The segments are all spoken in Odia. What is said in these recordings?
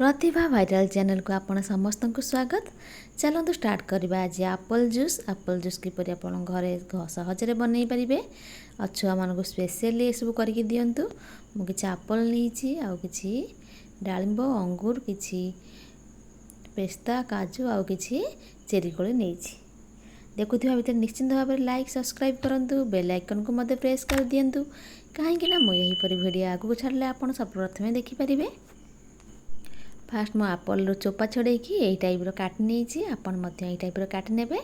ପ୍ରତିଭା ଭାଇରାଲ୍ ଚ୍ୟାନେଲକୁ ଆପଣ ସମସ୍ତଙ୍କୁ ସ୍ୱାଗତ। ଚାଲନ୍ତୁ ଷ୍ଟାର୍ଟ କରିବା ଆଜି ଆପଲ୍ ଜୁସ୍। ଆପଲ୍ ଜୁସ୍ କିପରି ଆପଣ ଘରେ ସହଜରେ ବନେଇ ପାରିବେ ଆଉ ଛୁଆମାନଙ୍କୁ ସ୍ପେଶିଆଲି ଏସବୁ କରିକି ଦିଅନ୍ତୁ। ମୁଁ କିଛି ଆପଲ୍ ନେଇଛି, ଆଉ କିଛି ଡାଳିମ୍ବ, ଅଙ୍ଗୁର, କିଛି ପେସ୍ତା, କାଜୁ ଆଉ କିଛି ଚେରି କୋଳି ନେଇଛି। ଦେଖୁଥିବା ଭିତରେ ନିଶ୍ଚିନ୍ତ ଭାବରେ ଲାଇକ୍, ସବସ୍କ୍ରାଇବ୍ କରନ୍ତୁ, ବେଲ୍ ଆଇକନ୍କୁ ମଧ୍ୟ ପ୍ରେସ୍ କରିଦିଅନ୍ତୁ, କାହିଁକିନା ମୁଁ ଏହିପରି ଭିଡ଼ିଓ ଆଗକୁ ଛାଡ଼ିଲେ ଆପଣ ସର୍ବପ୍ରଥମେ ଦେଖିପାରିବେ। ଫାଷ୍ଟ ମୁଁ ଆପଲ୍ର ଚୋପା ଛଡ଼େଇକି ଏଇ ଟାଇପ୍ର କାଟି ନେଇଛି। ଆପଣ ମଧ୍ୟ ଏଇ ଟାଇପ୍ର କାଟି ନେବେ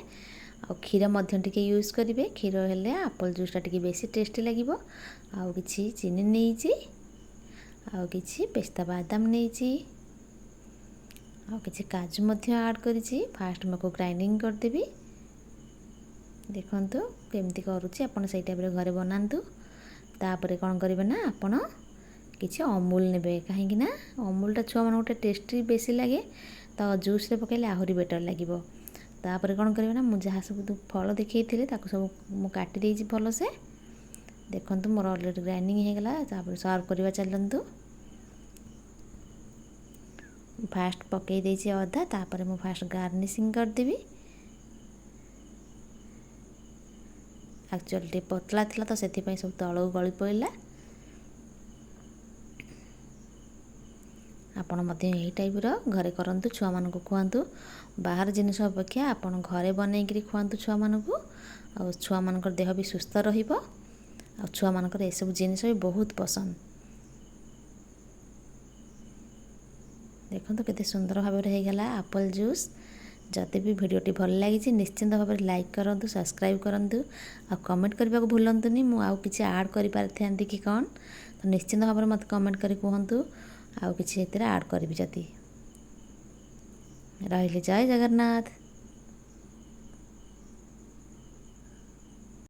ଆଉ କ୍ଷୀର ମଧ୍ୟ ଟିକେ ୟୁଜ୍ କରିବେ। କ୍ଷୀର ହେଲେ ଆପଲ୍ ଜୁସ୍ଟା ଟିକେ ବେଶୀ ଟେଷ୍ଟି ଲାଗିବ। ଆଉ କିଛି ଚିନି ନେଇଛି, ଆଉ କିଛି ପେସ୍ତା ବାଦାମ ନେଇଛି, ଆଉ କିଛି କାଜୁ ମଧ୍ୟ ଆଡ଼୍ କରିଛି। ଫାଷ୍ଟ ମୁଁ ଆକୁ ଗ୍ରାଇଣ୍ଡିଙ୍ଗ କରିଦେବି। ଦେଖନ୍ତୁ କେମିତି କରୁଛି, ଆପଣ ସେଇ ଟାଇପ୍ର ଘରେ ବନାନ୍ତୁ। ତାପରେ କ'ଣ କରିବେ ନା, ଆପଣ କିଛି ଅମୁଲ ନେବେ, କାହିଁକି ନା ଅମୁଲଟା ଛୁଆମାନଙ୍କୁ ଗୋଟେ ଟେଷ୍ଟି ବେଶୀ ଲାଗେ, ତ ଜୁସ୍ରେ ପକାଇଲେ ଆହୁରି ବେଟର୍ ଲାଗିବ। ତାପରେ କ'ଣ କରିବେ ନା, ମୁଁ ଯାହା ସବୁ ଫଳ ଦେଖେଇଥିଲି ତାକୁ ସବୁ ମୁଁ କାଟି ଦେଇଛି ଭଲସେ। ଦେଖନ୍ତୁ, ମୋର ଅଲରେଡ଼ି ଗ୍ରାଇଣ୍ଡିଙ୍ଗ ହେଇଗଲା। ତାପରେ ସର୍ଭ କରିବା ଚାଲନ୍ତୁ। ଫାଷ୍ଟ ପକାଇ ଦେଇଛି ଅଦା, ତାପରେ ମୁଁ ଫାଷ୍ଟ ଗାର୍ନିସିଂ କରିଦେବି। ଆକ୍ଚୁଆଲି ଟିକେ ପତଳା ଥିଲା ତ ସେଥିପାଇଁ ସବୁ ତଳକୁ ଗଳି ପଡ଼ିଲା। ଆପଣ ମଧ୍ୟ ଏହି ଟାଇପ୍ର ଘରେ କରନ୍ତୁ, ଛୁଆମାନଙ୍କୁ ଖୁଆନ୍ତୁ। ବାହାର ଜିନିଷ ଅପେକ୍ଷା ଆପଣ ଘରେ ବନେଇକିରି ଖୁଆନ୍ତୁ ଛୁଆମାନଙ୍କୁ, ଆଉ ଛୁଆମାନଙ୍କର ଦେହ ବି ସୁସ୍ଥ ରହିବ, ଆଉ ଛୁଆମାନଙ୍କର ଏସବୁ ଜିନିଷ ବି ବହୁତ ପସନ୍ଦ। ଦେଖନ୍ତୁ କେତେ ସୁନ୍ଦର ଭାବରେ ହେଇଗଲା ଆପଲ୍ ଜୁସ୍। ଯଦି ବି ଭିଡ଼ିଓଟି ଭଲ ଲାଗିଛି, ନିଶ୍ଚିନ୍ତ ଭାବରେ ଲାଇକ୍ କରନ୍ତୁ, ସବସ୍କ୍ରାଇବ୍ କରନ୍ତୁ ଆଉ କମେଣ୍ଟ କରିବାକୁ ଭୁଲନ୍ତୁନି। ମୁଁ ଆଉ କିଛି ଆଡ଼୍ କରିପାରିଥାନ୍ତି କି କ'ଣ, ତ ନିଶ୍ଚିନ୍ତ ଭାବରେ ମୋତେ କମେଣ୍ଟ କରି କୁହନ୍ତୁ ଆଉ କିଛି ଏଥିରେ ଆଡ଼୍ କରିବି ଯଦି। ରହିଲି, ଜୟ ଜଗନ୍ନାଥ।